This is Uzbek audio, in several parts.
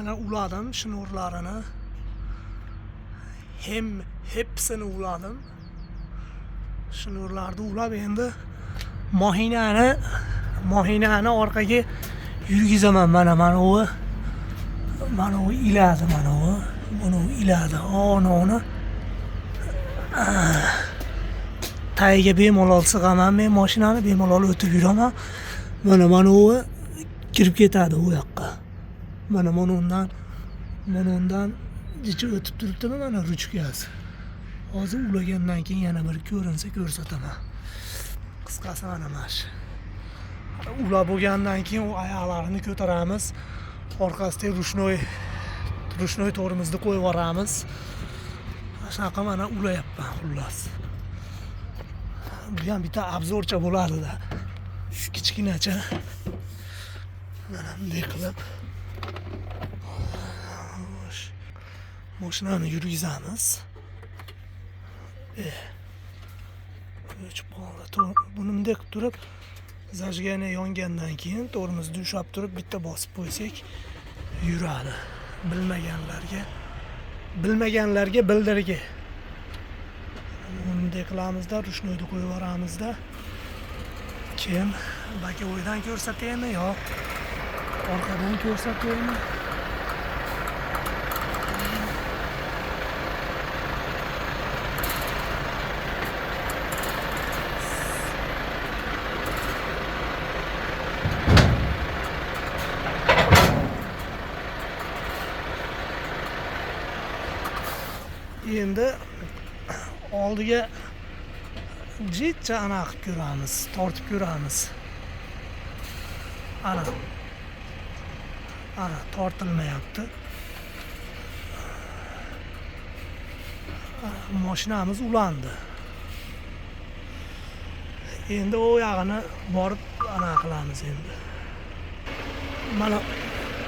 Mana uladim shnurlarini. Hem hepsini uladim. Shnurlarni ulab endi mashinani orqaga yurgizaman. Mana mana u iladi, mana u. Buni iladi. Uni tagiga bemalol sig'aman men, mashinani bemalol o'tib yuraman. Mana u kirib ketadi u yoqqa. Mana undan jicha o'tib turibdimi mana ruchkasi. Hozir ulagandan keyin yana bir ko'rinsa ko'rsataman. Qisqasi mana shu. Ulab bo'lgandan keyin u oyoqlarini ko'taramiz. Orqasida ruchnoy to'rimizni qo'yib yuboramiz. Shunaqa mana ulayapman xullas. Bu ham bitta obzorcha bo'ladida. Kichkinacha. Mana bunday qilib mashinani yurgizamiz. O'chib qoldi. Buni bunday qilib turib, zajigание yongandan keyin to'rimizni ushlab turib bitta bosib qo'ysak yuradi. Bilmaganlarga bildirgi. Bunday qilamizda, ruchnoyni qo'yib yuboramizda. Keyin bokovoydan ko'rsataymi yo orqadan ko'rsataymi? Endi oldiga jitcha ana qilib ko'ramiz, tortib ko'ramiz. Ana. Ana tortilmayapti. Mashinamiz ulandi. Endi u yog'ini borib ana qilamiz endi. Mana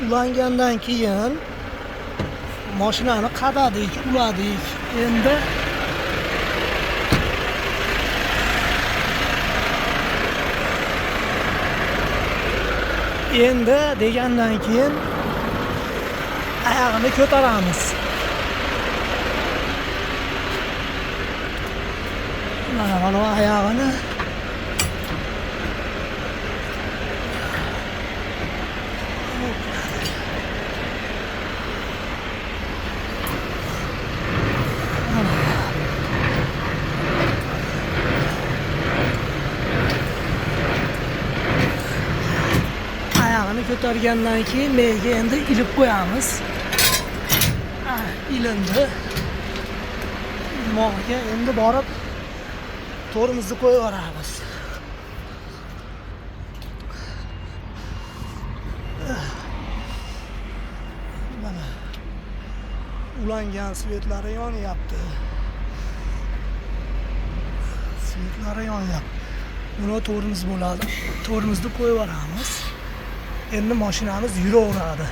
ulangandan keyin mashinani qadadik, uladik. Endi degandan keyin oyog'ini ko'taramiz. Mana oyog'ini ko'targandan keyin meyga endi ilib qo'yamiz. Ilindi. Ilmog'iga endi borib to'rimizni qo'yib yuboramiz. Mana ulangan svetlari yonyapti. Svetlari yonyapti. Buni to'rimiz bo'ladi. To'rimizni qo'yib yuboramiz. Endi mashinamiz yuraveradi.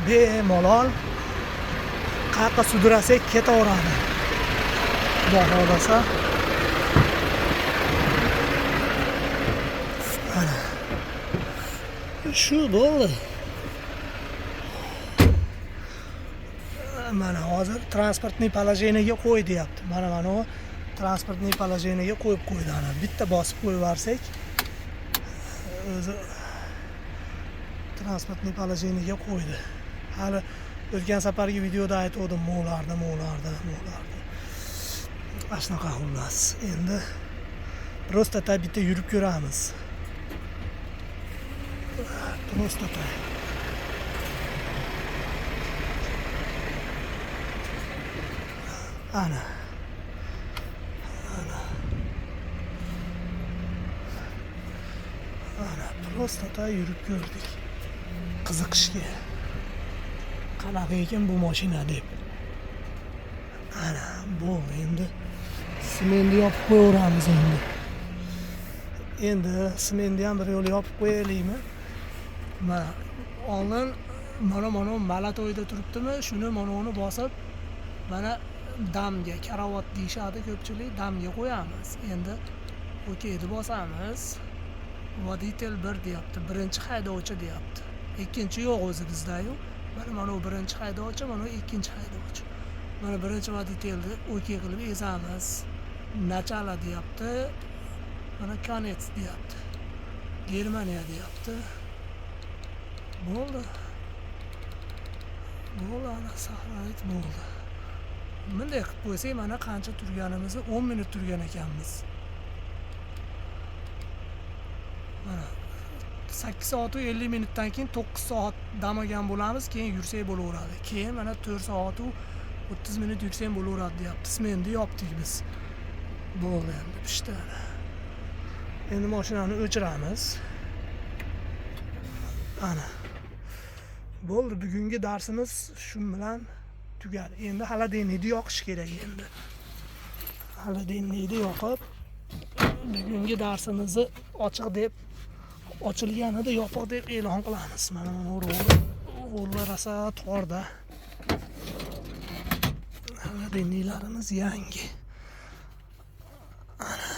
Bemalol qayerqa sudurasak ketaveradi. Xudo xohlasa. Mana. Shu bo'ldi. Mana hozir transportniy положениеga qo'y deyapti. Mana u transportniy положениеga qo'yib qo'ydi. Ana bitta bosib qo'yib yuborsak o'zi transportniy положениеga qo'ydi. Hali o'tgan safargi videoda aytgandim, mo'lardi. Shunaqa xullas. Endi просто так bitta yurib ko'ramiz. Просто так. Ana. Ana просто так yurib ko'rdik. Qiziqishga. Qanaqa ekan bu mashina deb. Ana bo'ldi endi. Smenni yopib qo'yaveramiz endi. Endi smenni ham bir yo'l yopib qo'yaylikmi? Mana oldin mana malatoyda turibdimi? Shuni mana uni bosib mana damga, karavot deyishadi ko'pchilik, damga qo'yamiz. Endi okeyni bosamiz. Voditel 1 deyapti. Birinchi haydovchi deyapti. Ikkinchi yo'q o'zi bizda-yu. Mana bu birinchi haydovchi, mana bu ikkinchi haydovchi. Mana birinchi водитель ni OK qilib ezamiz. Начало deyapti. Mana конец deyapti. Germaniya deyapti. Bo'ldi. Bo'ldi, ana сохранить bo'ldi. Bunday qilib qo'ysak, mana qancha turganimizni, 10 minut turgan ekanmiz. Mana 8 soat 50 minutdan keyin 9 soat dam olgan bo'lamiz, keyin yursak bo'laveradi. Keyin mana 4 soat 30 minut yursang bo'laveradi deyapti. Smenni yopdik biz. Bo'ldi endi, pishdi. Endi mashinani o'chiramiz. Ana. Bo'ldi, bugungi darsimiz shu bilan tugadi. Endi холодильник ni yoqish kerak endi. Холодильник ni yoqib, bugungi darsimizni ochiq deb, ochilganida yopiq deb e'lon qilamiz. Mana rullar rosa torda. Холодильник larimiz yangi. Ana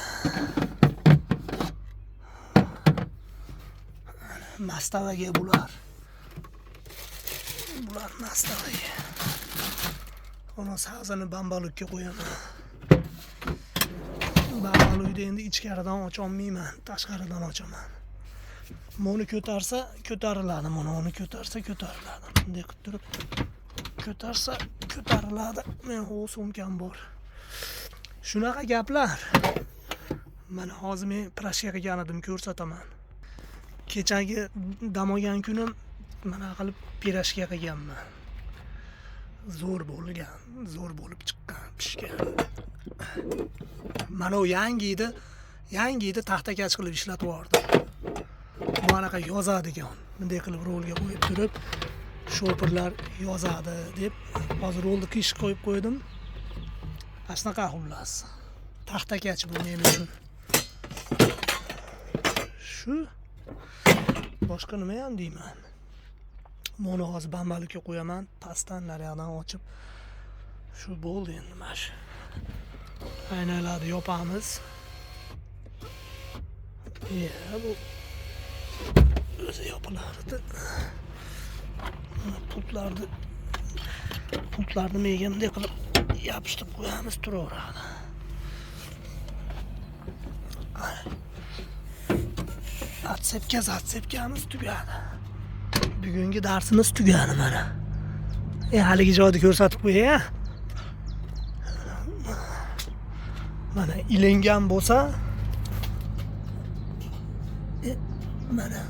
mastavaga bular. Bular mastavaga. Uni sag'zini bambalukka qo'yaman. Bambalukni endi ichkaridan ocholmayman, tashqaridan ochaman. Buni ko'tarsa ko'tariladi, mana uni ko'tarsa ko'tariladi. Bunday qilib turib ko'tarsa ko'tariladi. Men ho sumkam bor. Shunaqa gaplar. Mana hozir men proshka qilgan edim, ko'rsataman. Kechagi dam olgan kunim mana qilib pirashka qilganman. Zo'r bo'lgan, zo'r bo'lib chiqqan, pishgan. Mana u yangi edi, yangi edi, taxtakach qilib ishlatib yubordim. Bu anaqa yozadigan, bunday qilib rolga qo'yib turib shopirlar yozadi deb hozir rolni qish qo'yib qo'ydim. Ana shunaqa xullas. Taxtakach bu men uchun. Shu boshqa nima ham deyman. Buni hozir bambalikka qo'yaman, pastdan naryoqdan ochib shu bo'ldi endi mana shu. Aynalarni yopamiz. Bu o'zi yopilardi. Mana pultlarni menga bunday qilib yopishtirib qo'yamiz, turaveradi. Atsepka, zatsepkamiz tugadi. Bugungi darsimiz tugadi mana. Haligi joyni ko'rsatib qo'yay-a. Mana ilingan bo'lsa, mana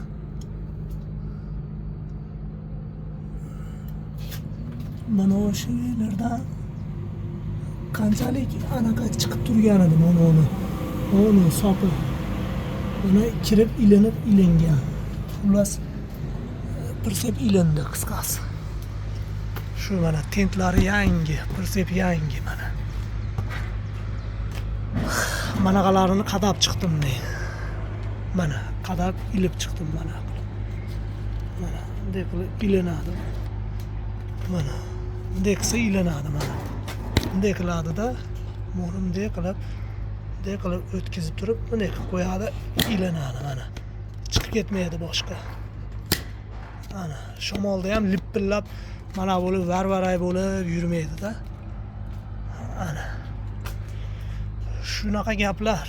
mana o'sha yerlardan qanchalik anaqa chiqib turgan edi, mana uni sopi. Mana kirib ilinib ilingan. Xullas pirsep ilindi qisqasi. Shu mana tentlari yangi, pirsep yangi mana. Manaqalarini qadab chiqdim men. Mana qadab ilib chiqdim mana qilib. Mana bunday qilib ilinadi. Mana bunday qilsa ilinadi mana. Bunday qiladida, buni bunday qilib, bunday qilib o'tkazib turib, bunday qilib qo'yadi, ilinadi mana. Chiqib ketmaydi boshqa. Ana shamolda ham lipillab mana bo'lib varvaray bo'lib yurmaydi-da. Ana shunaqa gaplar.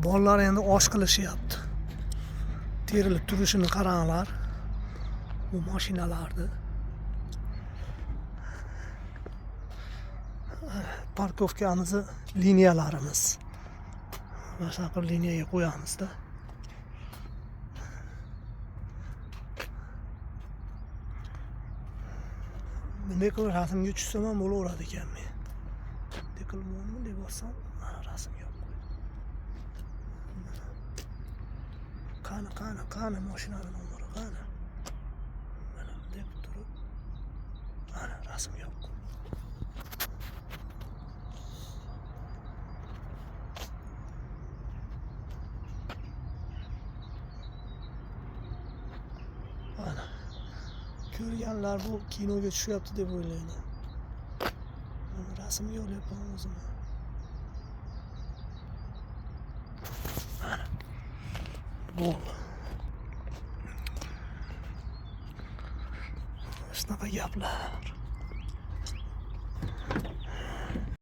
Bolalar endi osh qilishyapti. Terilib turishini qaranglar. Bu mashinalarni. Parkovkamizni liniyalarimiz. Mana shunaqa liniyaga qo'yamiz-da. Bunday qilib rasmga tushsam ham bo'laveradi ekan men. Bunday qilib bunday bossam, mana rasmga olib qo'ydim. Qani, qani, qani mashinani nomeri qani? Mana bunday qilib turib, mana rasmga olib qo'ydim. Mana Ko'rganlar bu kinoga tushyapti deb o'ylaydi. Mana rasmga olyapman o'zimni. Mana. Bo'ldi. Shunaqa gaplar.